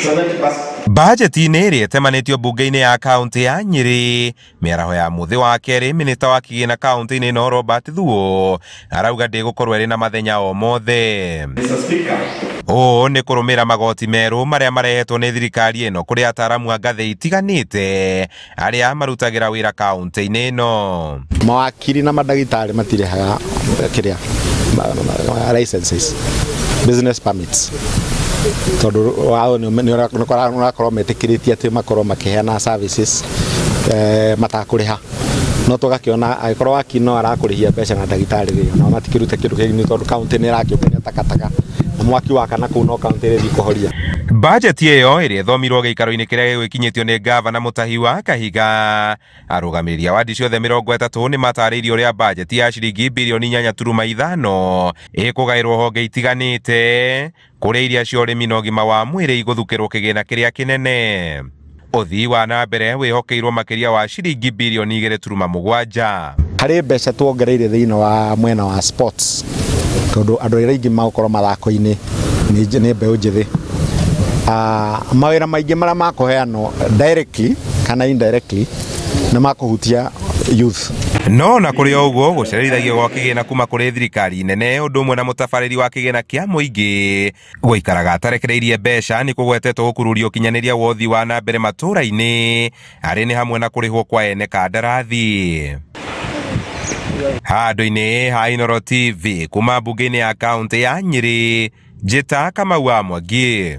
70%. Bajeti-inĩ ĩrĩa ĩtemanĩtio mbunge-inĩ ya kaũntĩ ya Nyĩrĩ mĩaraho ya mũthĩ wa kerĩ, minista wa kĩgĩna kaũntĩ-inĩ ĩno Robert Thuo arauga ndĩgũkorwo ĩrĩ na mathenya o mothe. Mr. Speaker, Ũũ nĩ kũrũmĩrĩra magoti merũ marĩa marehetwo nĩ thirikari ĩno kũrĩ ataaramu a ngathĩ itiganĩte arĩa marutagĩra wĩra kaũntĩ-inĩ ĩno. Mawakiri na mandagĩtarĩ matirĩhaga kĩrĩa licenses, business permits, tondũ wao nĩ ũrakorwo metĩkĩrĩtie atĩ makorwo makĩheana services matakũrĩha, no tũgakĩona angĩkorwo wakiri no arakũrĩhia mbeca na ndagĩtarĩ rĩ, nao matikĩrute kĩndũ kĩngĩ nĩ tondũ kaũntĩ nĩ ĩrakĩũngania takataka na mwaki wakana kũu no kaũntĩ ĩrĩthiĩ kũhoria. Bajeti ĩyo ĩrĩa ĩthomirwo gĩikaro-inĩ kĩrĩa gĩgwĩkinyĩtio nĩ gavana Mutahi wa Kahiga, arũgamĩrĩri a wadi ciothe 30 nĩ matarĩirio ũrĩa bajeti ya ciringi birioni 8.5 ĩkũgaĩrwo honge itiganĩte kũrĩa iria cia ũrĩmi na ũgima wa mwĩrĩ igũthukĩrwo kĩgĩna kĩrĩa kĩnene. Ũthii wa na mbere wĩhokeirwo makĩria wa ciringi birioni 2.7. Harĩ mbeca tuongereire thĩinĩ wa mwena wa sports, tondũ andũ arĩa aingĩ magũkorwo mathako-inĩ nĩ mbeũ njĩthĩ. Mawĩra maingĩ marĩa makũheanwo directly kana indirectly nĩ makũhutia youth. No na kũrĩ o ũguo, gũcerithagio gwa kĩgĩna kuma kũrĩ thirikari nene ũndũ ũmwe na mũtabarĩri wa kĩgĩna kĩa mũingĩ gũikaraga atarekereirie mbeca nĩ kũgwetetwo gũkururia ũkinyanĩria wa ũthii wa na mbere matũũra-inĩ arĩ nĩ hamwe na kũrĩhwo kwa ene kandarathi. Handũ-inĩ ha Inooro TV kuma mbunge-inĩ ya kaũntĩ ya Nyĩrĩ, Njĩta Kamau wa Mwangi.